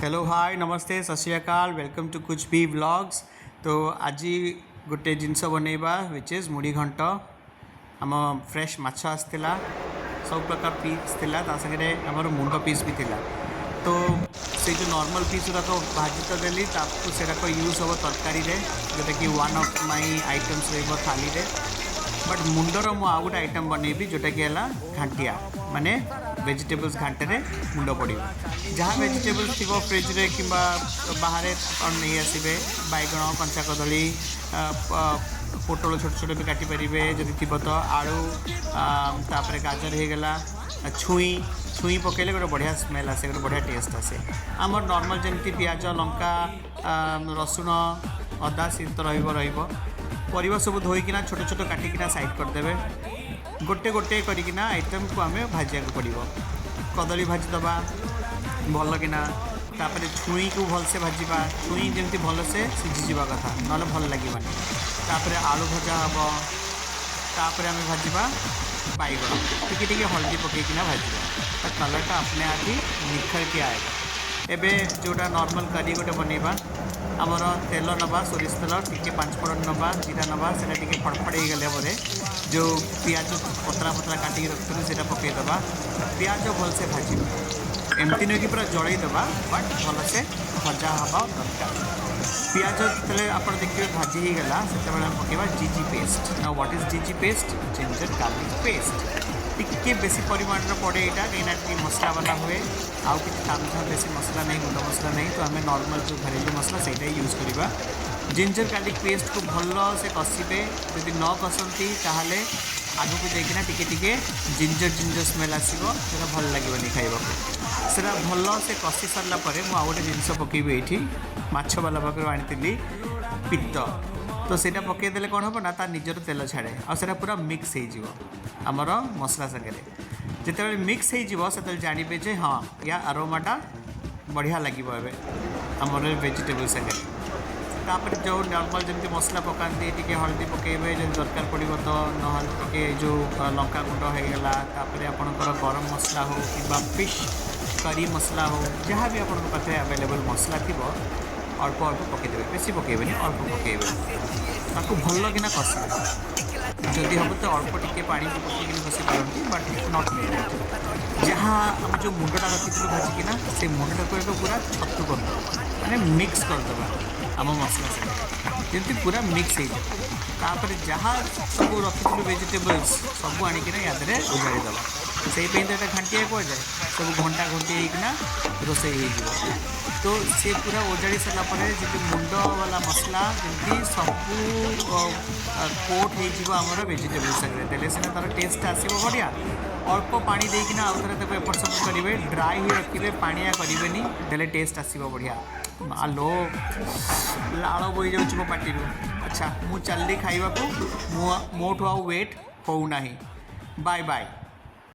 Hello, ହାଏ, ନମସ୍ତେ, सत श्री अकाल। Welcome to କୁଛ ବି ବ୍ଲଗ୍ସ। ତ ଆଜି ଗୋଟେ ଜିନିଷ ବନେଇବା, which is ମୁଢ଼ି ଘଣ୍ଟ। ଆମ ଫ୍ରେଶ୍ ମାଛ ଆସିଥିଲା, ସବୁ ପ୍ରକାର ପିସ୍ ଥିଲା, ତା ସାଙ୍ଗରେ ଆମର ମୁଣ୍ଡ ପିସ୍ ବି ଥିଲା। ତ ସେଇ ଯେଉଁ ନର୍ମାଲ୍ ପିସ୍ ଗୁଡ଼ାକ ଭାଜି ତ ଦେଲି, ତାକୁ ସେଟାକ ୟୁଜ୍ ହେବ ତରକାରୀରେ, ଯେଉଁଟାକି ୱାନ୍ ଅଫ୍ my items ରହିବ ଥାଲିରେ। ବଟ୍ ମୁଣ୍ଡର ମୁଁ ଆଉ ଗୋଟେ ଆଇଟମ୍ ବନେଇବି, ଯେଉଁଟାକି ହେଲା ଘାଣ୍ଟିଆ, ମାନେ ଭେଜିଟେବଲ୍ସ ଘାଣ୍ଟରେ ମୁଣ୍ଡ ପଡ଼ିବ। ଯାହା ଭେଜିଟେବଲ୍ସ ଥିବ ଫ୍ରିଜ୍ରେ କିମ୍ବା ବାହାରେ, ଆପଣ ନେଇ ଆସିବେ। ବାଇଗଣ, କଞ୍ଚା କଦଳୀ, ପୋଟଳ ଛୋଟ ଛୋଟ ବି କାଟିପାରିବେ ଯଦି ଥିବ ତ, ଆଳୁ, ତାପରେ ଗାଜର ହେଇଗଲା, ଛୁଇଁ। ଛୁଇଁ ପକାଇଲେ ଗୋଟେ ବଢ଼ିଆ ସ୍ମେଲ୍ ଆସେ, ଗୋଟେ ବଢ଼ିଆ ଟେଷ୍ଟ ଆସେ। ଆମର ନର୍ମାଲ୍ ଯେମିତି ପିଆଜ, ଲଙ୍କା, ରସୁଣ, ଅଦା ସେ ତ ରହିବ ରହିବ। ପରିବା ସବୁ ଧୋଇକିନା ଛୋଟ ଛୋଟ କାଟିକିନା ସାଇଡ଼୍ କରିଦେବେ। ଗୋଟେ ଗୋଟେ କରିକିନା ଆଇଟମ୍କୁ ଆମେ ଭାଜିବାକୁ ପଡ଼ିବ। କଦଳୀ ଭାଜିଦେବା ଭଲକିନା, ତାପରେ ଛୁଇଁକୁ ଭଲସେ ଭାଜିବା। ଛୁଇଁ ଯେମିତି ଭଲସେ ସିଝିଯିବା କଥା, ନହେଲେ ଭଲ ଲାଗିବନି। ତାପରେ ଆଳୁ ଭଜା ହେବ, ତାପରେ ଆମେ ଭାଜିବା ବାଇଗଣ। ଟିକେ ଟିକେ ହଳଦୀ ପକାଇକିନା ଭାଜିବା, ତା କଲର୍ଟା अपने आप ही निखर के आएगा। ଏବେ ଯେଉଁଟା ନର୍ମାଲ୍ କରି ଗୋଟେ ବନେଇବା, ଆମର ତେଲ ନେବା, ସୋରିଷ ତେଲ ଟିକେ, ପାଞ୍ଚ ଫୋଡ଼ନ ନେବା, ଜିରା ନେବା। ସେଇଟା ଟିକେ ଫଡ଼ଫଡ଼ ହେଇଗଲେ ପରେ ଯେଉଁ ପିଆଜ ପତଳା ପତଳା କାଟିକି ରଖିଥିଲୁ, ସେଇଟା ପକାଇଦେବା। ପିଆଜ ଭଲସେ ଭାଜିବା, ଏମିତି ନୁହେଁ କି ପୁରା ଜଳେଇ ଦେବା, ବଟ୍ ଭଲସେ ଭଜା ହେବା ଦରକାର। ପିଆଜ ଯେତେବେଳେ ଆପଣ ଦେଖିବେ ଭାଜି ହେଇଗଲା, ସେତେବେଳେ ଆମେ ପକାଇବା GG paste. Now, what is GG paste? Ginger garlic paste. ଟିକେ ବେଶୀ ପରିମାଣର ପଡ଼େ ଏଇଟା, କାହିଁକିନା ଟିକେ ମସଲା ବାଲା ହୁଏ। ଆଉ କିଛି ତାମଝାମ ବେଶୀ ମସଲା ନାହିଁ, ଗୁଣ୍ଡ ମସଲା ନାହିଁ, ତ ଆମେ ନର୍ମାଲ୍ ଯେଉଁ ଘରେଲୁ ମସଲା, ସେଇଟା ହିଁ ୟୁଜ୍ କରିବା। ଜିଞ୍ଜର ଗାର୍ଲିକ୍ ପେଷ୍ଟକୁ ଭଲସେ କଷିବେ। ଯଦି ନ କଷନ୍ତି, ତାହେଲେ ଆଗକୁ ଯାଇକିନା ଟିକେ ଟିକେ ଜିଞ୍ଜର ଜିଞ୍ଜର ସ୍ମେଲ୍ ଆସିବ, ସେଇଟା ଭଲ ଲାଗିବନି ଖାଇବାକୁ। ସେଇଟା ଭଲସେ କଷି ସାରିଲା ପରେ ମୁଁ ଆଉ ଗୋଟେ ଜିନିଷ ପକାଇବି। ଏଇଠି ମାଛ ବାଲା ପାଖରୁ ଆଣିଥିଲି ପିତ୍ତ, ତ ସେଇଟା ପକାଇଦେଲେ କ'ଣ ହେବ ନା, ତା ନିଜର ତେଲ ଛାଡ଼େ ଆଉ ସେଇଟା ପୁରା ମିକ୍ସ ହେଇଯିବ ଆମର ମସଲା ସାଙ୍ଗରେ। ଯେତେବେଳେ ମିକ୍ସ ହେଇଯିବ, ସେତେବେଳେ ଜାଣିବେ ଯେ ହଁ, ୟା ଆରୋମାଟା ବଢ଼ିଆ ଲାଗିବ ଏବେ ଆମର ଭେଜିଟେବଲ୍ ସାଙ୍ଗରେ। ତାପରେ ଯେଉଁ ନର୍ମାଲ୍ ଯେମିତି ମସଲା ପକାନ୍ତି, ଟିକେ ହଳଦୀ ପକାଇବେ ଯଦି ଦରକାର ପଡ଼ିବ ତ, ନହେଲେ ଟିକେ ଯେଉଁ ଲଙ୍କା ଗୁଣ୍ଡ ହେଇଗଲା, ତାପରେ ଆପଣଙ୍କର ଗରମ ମସଲା ହେଉ କିମ୍ବା ଫିଶ୍ କରି ମସଲା ହେଉ, ଯାହା ବି ଆପଣଙ୍କ ପାଖରେ ଆଭେଲେବଲ୍ ମସଲା ଥିବ, ଅଳ୍ପ ଅଳ୍ପ ପକାଇଦେବେ। ବେଶୀ ପକାଇବେନି, ଅଳ୍ପ ପକାଇବେ। ତାକୁ ଭଲ କିନା କଷିବେ। ଯଦି ହେବ ତ ଅଳ୍ପ ଟିକେ ପାଣି ବି ପକାଇକିନି କଷି ପାରନ୍ତି, ବଟ୍ not ଯାହା ଆମେ ଯେଉଁ ମୁଣ୍ଡଟା ରଖିଥିଲୁ ଭାଜିକିନା, ସେ ମୁଣ୍ଡଟାକୁ ଏବେ ପୁରା ଛତୁ କରିଦେବା, ମାନେ ମିକ୍ସ କରିଦେବା ଆମ ମସଲା ସାଙ୍ଗରେ, ଯେମିତି ପୁରା ମିକ୍ସ ହେଇଯିବ। ତାପରେ ଯାହା ସବୁ ରଖିଥିଲୁ ଭେଜିଟେବଲ୍ସ, ସବୁ ଆଣିକିନା ୟା ଦେହରେ ଉଜାଡ଼ି ଦେବା। ସେଇ ପାଇଁ ତ ଏଇଟା ଘାଣ୍ଟିଆ କୁହାଯାଏ। ସବୁ ଘଣ୍ଟା ଘଣ୍ଟି ହେଇକିନା ରୋଷେଇ ହେଇଯିବ। ତ ସେ ପୁରା ଓଜାଡ଼ି ସାରିଲା ପରେ ଯେମିତି ମୁଣ୍ଡ ବାଲା ମସଲା ଯେମିତି ସବୁ କୋଟ୍ ହେଇଯିବ ଆମର ଭେଜିଟେବଲ୍ ସାଙ୍ଗରେ, ଦେଲେ ସିନା ତା'ର ଟେଷ୍ଟଟା ଆସିବ ବଢ଼ିଆ। ଅଳ୍ପ ପାଣି ଦେଇକିନା ଆଉ ଥରେ ତାକୁ ଏପଟ ସେପଟ କରିବେ। ଡ୍ରାଏ ହିଁ ରଖିବେ, ପାଣିଆ କରିବେନି, ଦେଲେ ଟେଷ୍ଟ ଆସିବ ବଢ଼ିଆ। ଆଲୋ, ଲାଳ ବୋହି ଯାଉଛି ମୋ ପାଟିରୁ। ଆଚ୍ଛା, ମୁଁ ଚାଲିଲି ଖାଇବାକୁ। ମୁଁ ମୋଠୁ ଆଉ ୱେଟ୍ ହେଉନାହିଁ। Bye bye.